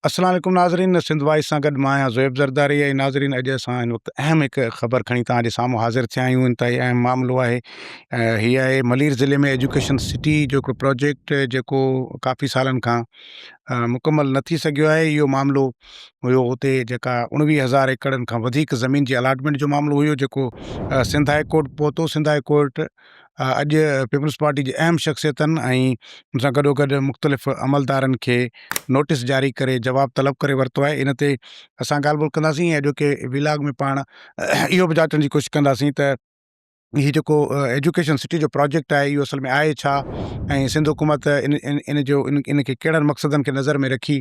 السلام عليڪم ناظرين سنڌ وائس سان گڏ مان آهيان زويب زرداري ۽ ناظرين اڄ اسان هن وقت اهم هڪ خبر کڻي توهان جي سامهون حاضر ٿيا آهيون انتهائي اهم معاملو آهي هي آهي ملير ضلعي ۾ ايجوڪيشن سٽي جو هڪڙو پروجيڪٽ جيڪو ڪافي سالن کان مڪمل نه ٿي سگهيو آهي اهو معاملو هيو اتي جيڪا اڻويهه هزار ايڪڙن کان وڌيڪ زمين جي الاٽمينٽ جو معاملو هيو جيڪو سنڌ هاء ڪورٽ پهتو سنڌ هاء ڪورٽ اڄ پيپلز پارٽي جي اهم شخصيتن ۽ ان سان گڏوگڏ مختلف عملدارن کي نوٽيس جاري ڪري جواب طلب ڪري ورتو آهي ان تي اسان ڳالهه ٻولهه ڪنداسين ۽ اڄوڪي ويلاگ ۾ پاڻ اهو به جاچڻ جي ڪوشش ڪنداسين ته هي جيڪو ايجوڪيشن سٽي جو پراجيڪٽ آهي اهو اصل ۾ آهي ڇا ۽ سنڌ حڪومت ان ان جو ان کي ڪهڙن مقصدن کي نظر ۾ رکي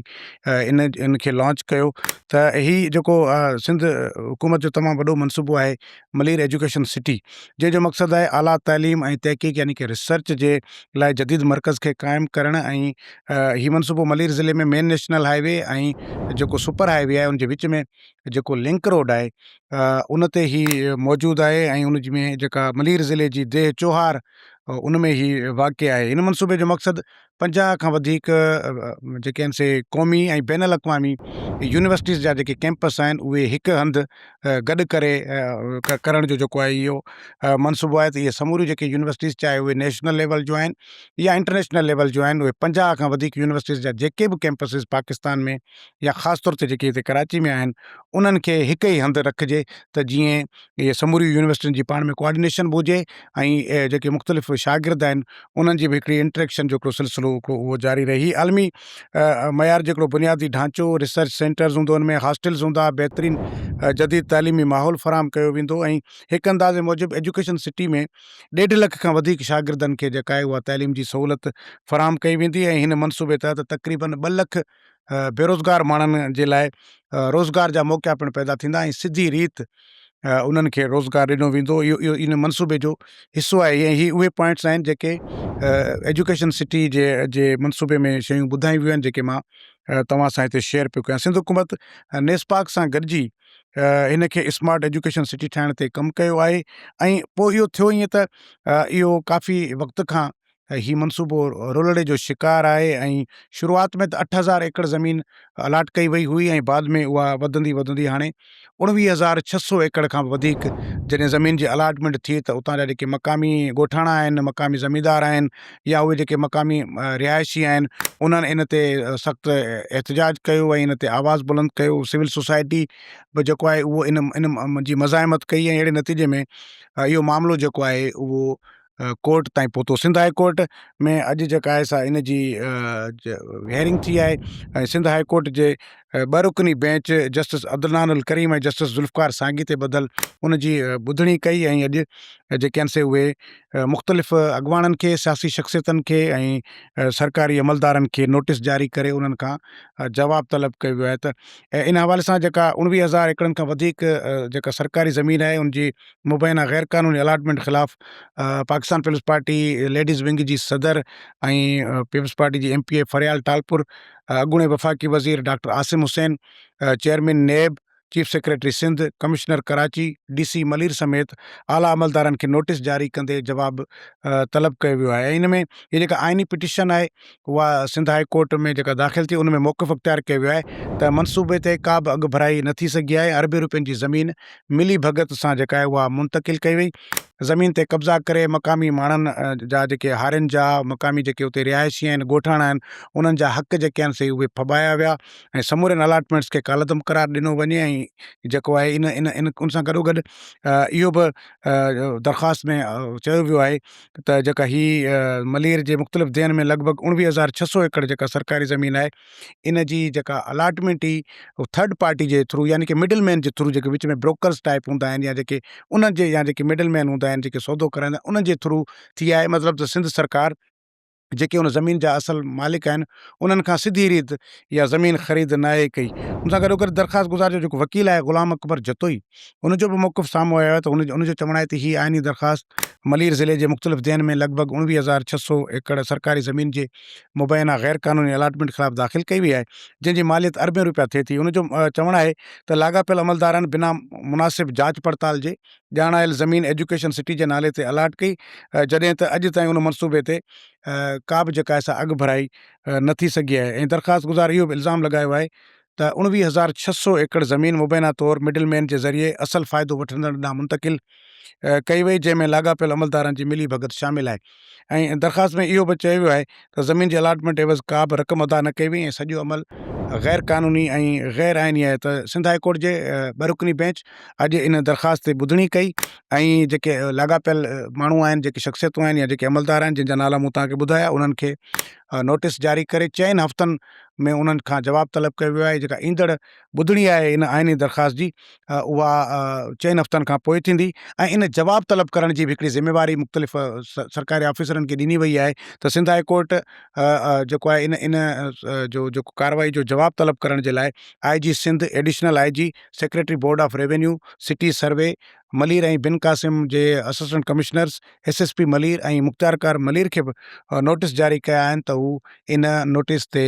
ان ان کي لانچ ڪيو ته هي جيڪو سنڌ حڪومت جو تمام وڏو منصوبو آهي ملير ايجوڪيشن سٽي، جنهن جو مقصد آهي اعليٰ تعليم ۽ تحقيق يعني ڪه ريسرچ جي لاء جديد مرڪز کي قائم ڪرڻ ۽ هي منصوبو ملير ضلعي ۾ مين نيشنل هاء وي ۽ جيڪو سپر هاء وي آهي ان جي وچ ۾ جيڪو لنڪ روڊ آهي ان تي هي موجود آهي ۽ ان ۾ جيڪا ملير ضلعي جي ديهه چوهار ان ۾ هي واقع آهي هن منصوبي جو مقصد 50 کان وڌيڪ جيڪي آهن سي قومي ۽ بين الاقوامي يونيورسٽيز جا جيڪي ڪيمپس آهن اهي هڪ هنڌ گڏ ڪري ڪرڻ جو جيڪو آهي اهو منصوبو آهي ته اهي سموريون جيڪي يونيورسٽيز چاهي اهي نيشنل ليول جون آهن يا انٽرنيشنل ليول جون آهن اهي 50 کان وڌيڪ يونيورسٽيز جا جيڪي به ڪيمپسز پاڪستان ۾ يا خاص طور تي جيڪي هتي ڪراچي ۾ آهن انهن کي هڪ ئي هنڌ رکجي ته جيئن اهي سموريون يونيورسٽين جي پاڻ ۾ ڪوآرڊينيشن به هجي ۽ جيڪي مختلف شاگرد آهن انهن جي به هڪڙي انٽريڪشن جو هڪڙو سلسلو هڪڙو اهو جاري رهي. هي عالمي معيار جو هڪڙو بنيادي ڍانچو، ريسرچ سينٽرز هوندو ان ۾ هاسٽلز هوندا، بهترين جديد تعليمي ماحول فراهم ڪيو ويندو ۽ هڪ اندازي موجب ايجوڪيشن سٽي ۾ ڏيڍ لک کان وڌيڪ شاگردن کي جيڪا آهي اها تعليم جي سهولت فراهم ڪئي ويندي ۽ هن منصوبي تحت تقريبن 2 لک بيروزگار ماڻهن جي لاء روزگار جا موقعا پڻ پيدا ٿيندا ۽ سڌي ريت انهن کي روزگار ڏنو ويندو اهو اهو ان منصوبي جو حصو آهي ۽ هي اهي پوائنٽس آهن جيڪي ايجوڪيشن سٽي جي جي منصوبي ۾ شيون ٻڌايون ويون آهن جيڪي مان توهان سان هتي شيئر پيو ڪيان سنڌ حڪومت نيسپاڪ سان گڏجي هن کي اسمارٽ ايجوڪيشن سٽي ٺاهڻ تي ڪم ڪيو آهي ۽ پوء اهو ٿيو ائين ته اهو ڪافي وقت کان هي منصوبو رولڙي جو شڪار آهي ۽ شروعات ۾ ته 8000 ايڪڙ زمين الاٽ ڪئي وئي هئي ۽ بعد ۾ اها وڌندي وڌندي هاڻي 29600 ايڪڙ کان به وڌيڪ جڏهن زمين جي الاٽمينٽ ٿي ته اتان جا جيڪي مقامي ڳوٺاڻا آهن مقامي زميندار آهن يا اهي جيڪي مقامي رهائشي آهن انهن ان تي سخت احتجاج ڪيو ۽ ان تي آواز بلند ڪيو سول سوسائٽي به جيڪو آهي اهو ان ان جي مزاحمت ڪئي ۽ اهڙي نتيجي ۾ اهو معاملو جيڪو آهي اهو ڪورٽ تائين پهتو. سنڌ هاء ڪورٽ ۾ اڄ جيڪا آهي سا ان جي هيئرنگ ٿي آهي ۽ سنڌ هاء ڪورٽ جي ٻه رڪني bench justice Adnan ul Karim ۽ justice Zulfiqar Sangi تي ٻڌل ان جي ٻڌڻي ڪئي ۽ اڄ جيڪي آهن سي اهي مختلف اڳواڻن کي سياسي شخصيتن کي ۽ سرڪاري عملدارن کي نوٽيس جاري ڪري انهن کان جواب طلب ڪيو ويو آهي ته ان حوالي سان جيڪا 19000 ايڪڙن کان وڌيڪ جيڪا سرڪاري زمين آهي ان جي مبينا غير قانوني الاٽمينٽ خلاف Pakistan peoples party ladies wing جي صدر ۽ پيپلز پارٽي جي M P A Faryal Talpur, اڳوڻي وفاقي وزير doctor Asim Hussain, chairman NAB, chief secretary Sindh, commissioner Karachi, D C Malir سميت اعليٰ عملدارن کي نوٽيس جاري ڪندي جواب طلب ڪيو ويو آهي ۽ ان ۾ هي جيڪا آئيني پٽيشن آهي اها سنڌ هاء ڪورٽ ۾ جيڪا داخل ٿي ان ۾ موقف اختيار ڪيو ويو آهي ته منصوبي تي ڪا به اڳڀرائي نه ٿي سگهي آهي اربين روپين جي زمين ملي ڀڳت سان جيڪا آهي اها منتقل ڪئي وئي. زمين تي قبضا ڪري مقامي ماڻهن جا جيڪي هارين جا مقامي جيڪي اتي رهائشي آهن ڳوٺاڻا آهن انهن جا حق جيڪي آهن سي اهي ڦٻايا ويا ۽ سمورين الاٽمينٽس کي ڪالعدم قرار ڏنو وڃي ۽ جيڪو آهي ان ان ان ان سان گڏو گڏ اهو به درخواست ۾ چيو ويو آهي ته جيڪا هي ملير جي مختلف ديهن ۾ لڳ ڀڳ 29600 ايڪڙ جيڪا سرڪاري زمين آهي ان جي جيڪا الاٽمينٽ هئي اهو ٿرڊ پارٽي جي ٿرو يعني ڪي مڊل مين جي ٿرو جيڪي وچ ۾ بروڪرز ٽائپ هوندا آهن يا جيڪي انهن جي يا جيڪي مڊل مين هوندا آهن جيڪي سودو ڪرائيندا آهن انهن جي ٿرو ٿي آهي مطلب ته سنڌ سرڪار جيڪي ان زمين جا اصل مالڪ آهن انهن کان سڌي ريت اها زمين خريد ناهي ڪئي. ان سان گڏوگڏ درخواست گذار جو جيڪو وڪيل آهي غلام اڪبر جتوئي ان جو به موقف سامهون آيو آهي ته ان جو چوڻ آهي ته هي آئيني درخواست ملير ضلعي جي مختلف ديهن ۾ لڳ ڀڳ 29600 ايڪڙ سرڪاري زمين جي مبينا غير قانوني الاٽمينٽ خلاف داخل ڪئي وئي آهي جنهن جي ماليت اربين روپيا ٿئي ٿي. ان جو چوڻ آهي ته لاڳاپيل عملدارن بنا مناسب جاچ پڙتال جي ڄاڻايل زمين ايجوڪيشن سٽي جي نالي تي الاٽ ڪئي جڏهن ته اڄ تائين ان منصوبي تي ڪا به جيڪا آهي سا اڳڀرائي نه ٿي سگهي آهي ۽ درخواستگذار اهو به الزام لڳايو آهي ته 29600 ايڪڙ زمين مبينا طور مڊل مين جي ذريعي اصل فائدو وٺندڙن ڏانهن منتقل ڪئي وئي جنهن ۾ لاڳاپيل عملدارن جي ملي ڀڳت شامل آهي ۽ درخواست ۾ اهو به چيو ويو آهي ته زمين جي الاٽمينٽ عيوض ڪا به رقم ادا نه ڪئي وئي ۽ سڄو عمل غير قانوني ۽ غير آئيني آهي ته سنڌ هاء ڪورٽ جي ٻه رڪني بينچ اڄ ان درخواست تي ٻڌڻي ڪئي ۽ جيڪي لاڳاپيل ماڻهو آهن جيڪي شخصيتون آهن يا جيڪي عملدار آهن جن جا نالا مون توهان کي ٻڌايا انهن کي نوٽيس جاري ڪري چئن هفتن ۾ انهن کان جواب طلب ڪيو ويو آهي جيڪا ايندڙ ٻڌڻي آهي ان آئيني درخواست جي اها چئن هفتن کان پوء ٿيندي ۽ ان جواب طلب ڪرڻ جي به هڪڙي ذميواري مختلف سرڪاري آفيسرن کي ڏني وئي آهي ته سنڌ هاء ڪورٽ جيڪو آهي ان ان جو جيڪو ڪارروائي جو جواب طلب ڪرڻ جي لاء I G Sindh additional I G secretary board of revenue city survey Malir ۽ Bin Qasim جي assistant commissioners S S P Malir ۽ مختيارڪار ملير کي به نوٽيس جاري ڪيا آهن ته هو ان نوٽيس تي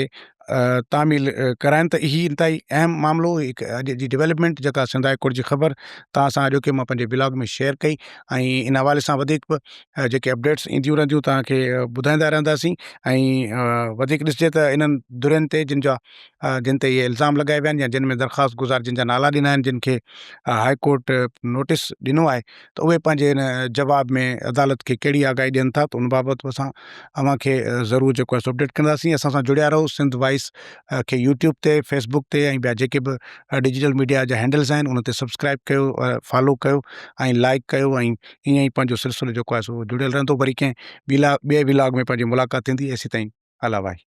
تعميل ڪرائن ته هي انتهائي اهم معاملو هڪ اڄ جي ڊولپمينٽ جيڪا سنڌ هاء ڪورٽ جي خبر توهان سان اڄوڪي مان پنهنجي بلاگ ۾ شيئر ڪئي ۽ ان حوالي سان وڌيڪ به جيڪي اپڊيٽس اينديون رهنديون توهان کي ٻڌائيندا رهنداسين ۽ وڌيڪ ڏسجي ته انهن ڌرين تي جن جا جن تي اهي الزام لڳايا ويا آهن يا جن ۾ درخواست گذار جن جا نالا ڏنا آهن جن کي هاء ڪورٽ نوٽيس ڏنو آهي ته اهي پنهنجي ان جواب ۾ عدالت کي ڪهڙي آگاهي ڏين ٿا ته ان بابت به اسان اوهان کي ضرور جيڪو آهي سو اپڊيٽ ڪنداسين اسان سان جڙيا رهو سنڌ وائس کي يوٽيوب تي فيسبوڪ تي ۽ ٻيا جيڪي به ڊجيٽل ميڊيا جا هينڊلز آهن ان تي سبسڪرائب ڪيو فالو ڪيو ۽ لائڪ ڪيو ۽ ائين ئي پنهنجو سلسلو جيڪو آهي سو جڙيل رهندو وري ڪنهن ٻي ٻئي ولاگ ۾ پنهنجي ملاقات ٿيندي ايسي تائين الله واهي.